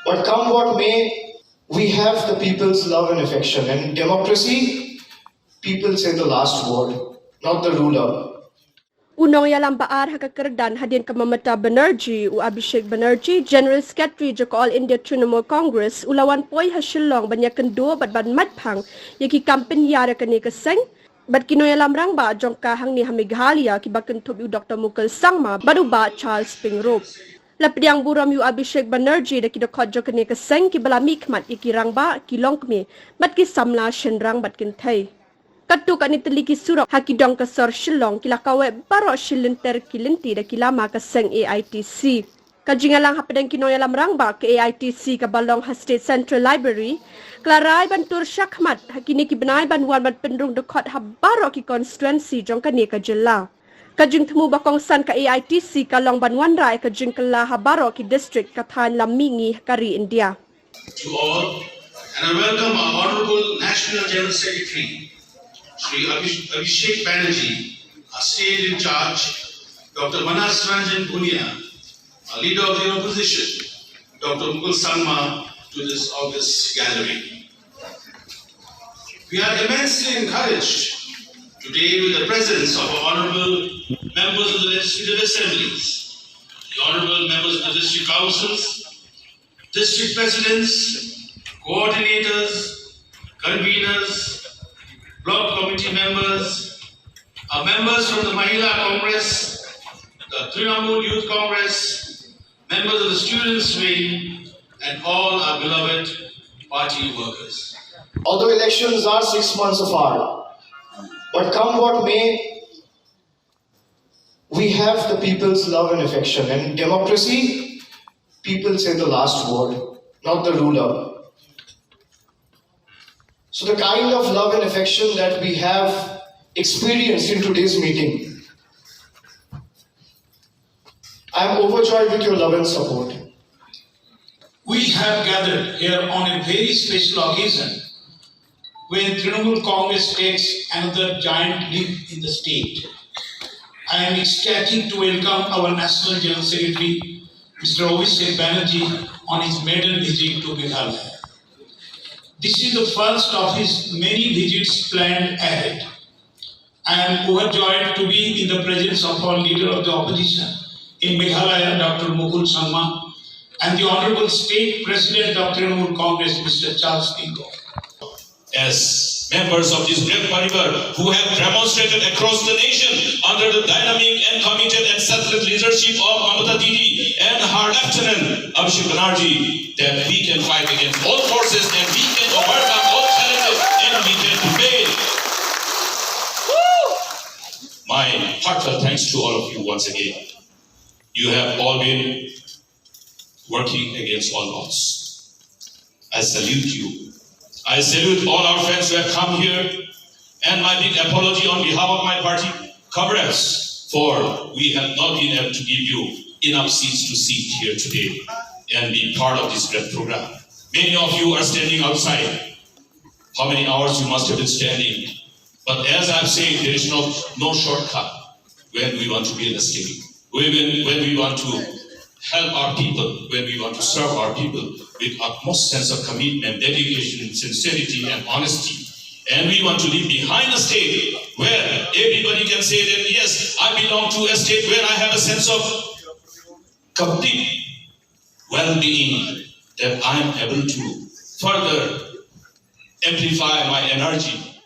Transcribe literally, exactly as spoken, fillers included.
But come what may, we have the people's love and affection. And in democracy, people say the last word, not the ruler. U nongïalam ba ar ha ka kyrdan hadien ka Mamata Banerjee, u Abhishek Banerjee, General Secretary jong ka All India Trinamool Congress, u la wan poi ha Shillong ban ïakynduh bad ban mad phang ïa ki kam pynïar ïa kane ka seng bad ki nongïalam rangbah jong ka hangne ha Meghalaya, kiba kynthup ïa u Doctor Mukul Sangma bad u Bah Charles Pyngrope. La pdiang burom ïa u Abhishek Banerjee da ki dkhot jong kane ka seng, kiba la mihkhmat ïa ki rangbah, ki longkmie bad ki samla shynrang bad kynthei. Katto katne tylli ki surok ha ki dong ka sor Shillong ki la kaweh baroh shi lynter ki lynti da ki lama ka seng A I T C. Ka jingïalang hapdeng ki nongïalam rangbah ka A I T C kaba long ha State Central Library ka la rai ban tur shakhmat ha kine ki bnai ban wan ban pynrung dkhot ha baroh ki constituency jong kane ka jylla. Ka jingthmu ba kongsan ka A I T C ka long ban wanrah ïa ka jingkylla ha baroh ki district ka thaiñ lam mihngi ha ka ri India. To all, and I welcome our Honorable National General Secretary, Shri Abhish- Abhishek Banerjee, our State in Charge, Doctor Manas Ranjan Bhunia, our Leader of the Opposition, Doctor Mukul Sangma, to this august gathering. We are immensely encouraged today with the presence of our honorable members of the legislative assemblies, the honorable members of the district councils, district presidents, coordinators, conveners, block committee members, our members from the Mahila Congress, the Trinamool Youth Congress, members of the students' wing, and all our beloved party workers. Although elections are six months apart, but come what may, we have the people's love and affection. And in democracy, people say the last word, not the ruler. So the kind of love and affection that we have experienced in today's meeting, I am overjoyed with your love and support. We have gathered here on a very special occasion when Trinamool Congress takes another giant leap in the state. I am ecstatic to welcome our National General Secretary, Mister Abhishek Banerjee, on his maiden visit to Meghalaya. This is the first of his many visits planned ahead. I am overjoyed to be in the presence of our leader of the opposition in Meghalaya, Doctor Mukul Sangma, and the Honorable State President of Trinamool Congress, Mister Charles Pyngrope. As members of this great parivar who have demonstrated across the nation under the dynamic and committed and selfless leadership of Mamata Didi and her lieutenant Abhishek Banerjee, that we can fight against all forces and we can overcome all challenges and we can prevail. My heartfelt thanks to all of you once again. You have all been working against all odds. I salute you. I salute all our friends who have come here. And my big apology on behalf of my party, comrades, for we have not been able to give you enough seats to sit here today and be part of this great program. Many of you are standing outside. How many hours you must have been standing? But as I've said, there is no, no shortcut when we want to build a state. When, when we want to help our people, when we want to serve our people with utmost sense of commitment, dedication, sincerity, and honesty. And we want to leave behind a state where everybody can say that, yes, I belong to a state where I have a sense of complete well-being, that I am able to further amplify my energy